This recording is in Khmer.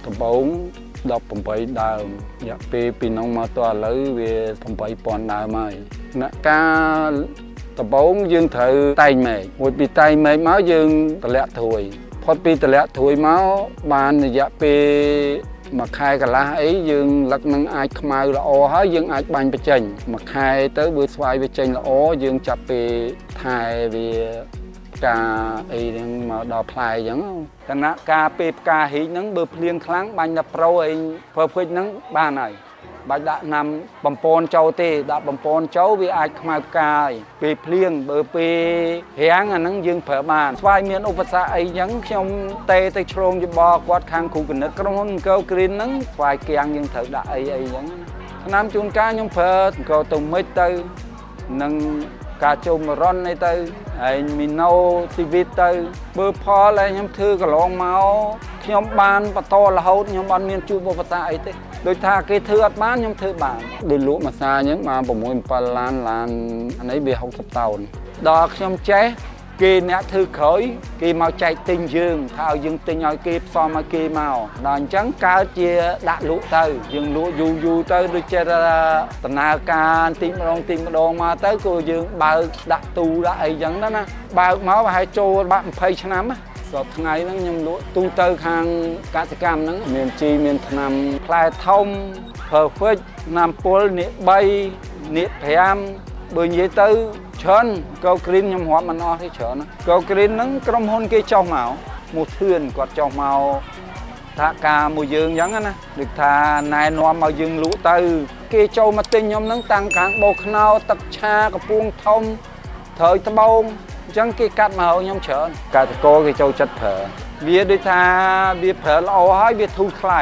ដំបូង18ដើមរយៈពេលពីនោះមកតឥឡូវវា8000ដើមហើយអ្នកការដំបូងយើងត្រូវតែងមែកមួយពីតែងមែកមកយើងតម្លាក់ត្រួយផុតពីតម្លាក់ត្រួយមកបានរយៈពេលមួយខែកន្លះអីយើងលឹកនឹងអាចខ្មៅល្អហើយយើងអាចបាញ់បញ្ចេញមួយខែទៅបើស្វាយវាចេញល្អយើងចាប់ពេលថែវាផ្កាអីហ្នឹងមកដល់ផ្លែអញ្ចឹងគណៈការពេលផ្ការីកហ្នឹងបើភ្លៀងខ្លាំងបាញ់ដល់ប្រូអី perfect ហ្នឹងបានហើយបាច់ដាក់ណាំបំពន់ចូលទេដាក់បំពន់ចូលវាអាចខ្មៅផ្កាហើយពេលភ្លៀងបើពេលរាំងអាហ្នឹងយើងប្រើបានស្វាយមានឧបសគ្គអីចឹងខ្ញុំទេទៅឆ្លងយោបល់គាត់ខាងគ្រូគណិតក្រុមហ៊ុនអង្គរគ្រីនហ្នឹងស្វាយគៀងយើងត្រូវដាក់អីអីចឹងណាឆ្នាំជួនកាលខ្ញុំប្រើអង្គរទៅមិចទៅនឹងការចូលមរុនអីទៅហើយមីណូជីវិតទៅបើផលហើយខ្ញុំធ្វើកន្លងមកខ្ញុំបានបន្តរហូតខ្ញុំអត់មានជួបឧបសគ្គអីទេដូចថាគេធ្វើអត់បានខ្ញុំធ្វើបានដូចលក់មួយសាអញ្ចឹងបាន6 7ឡានឡានអានេះវា60តោនដល់ខ្ញុំចេះគេអ្នកធ្វើក្រោយគេមកចែកទិញយើងថាឲ្យយើងទិញឲ្យគេផ្សំឲ្យគេមកដល់អញ្ចឹងកើតជាដាក់លក់ទៅយើងលក់យូរយូរទៅដូចជាដំណើរការតិចម្ដងតិចម្ដងមកទៅក៏យើងបើកដាក់ទូដាក់អីចឹងទៅណាបើកមកប្រហែលចូលបាក់20ឆ្នាំណាសប្តាហ៍ថ្ងៃហ្នឹងខ្ញុំលក់ទូទៅខាងកសិកម្មហ្នឹងមានជីមានថ្នាំផ្លែធំ perfect ថ្នាំពុលនេះ3នេះ5បើនិយាយទៅច្រើនកោគ្រីនខ្ញុំរាប់មិនអស់ទេច្រើនណាកោគ្រីនហ្នឹងក្រុមហ៊ុនគេចុះមកមួយធឿនគាត់ចុះមកសហការមួយយើងអញ្ចឹងណាដូចថាណែនាំឲ្យយើងលក់ទៅ គេចូលមកទិញខ្ញុំហ្នឹងតាំងខាងបោខ្នោទឹកឆាកំពង់ធំត្រូវត្បូងអញ្ចឹងគេកាត់មកឲ្យខ្ញុំច្រើនកសិករគេចូលចិត្តប្រើវាដូចថាវាប្រើល្អហើយវាធូរថ្លៃ។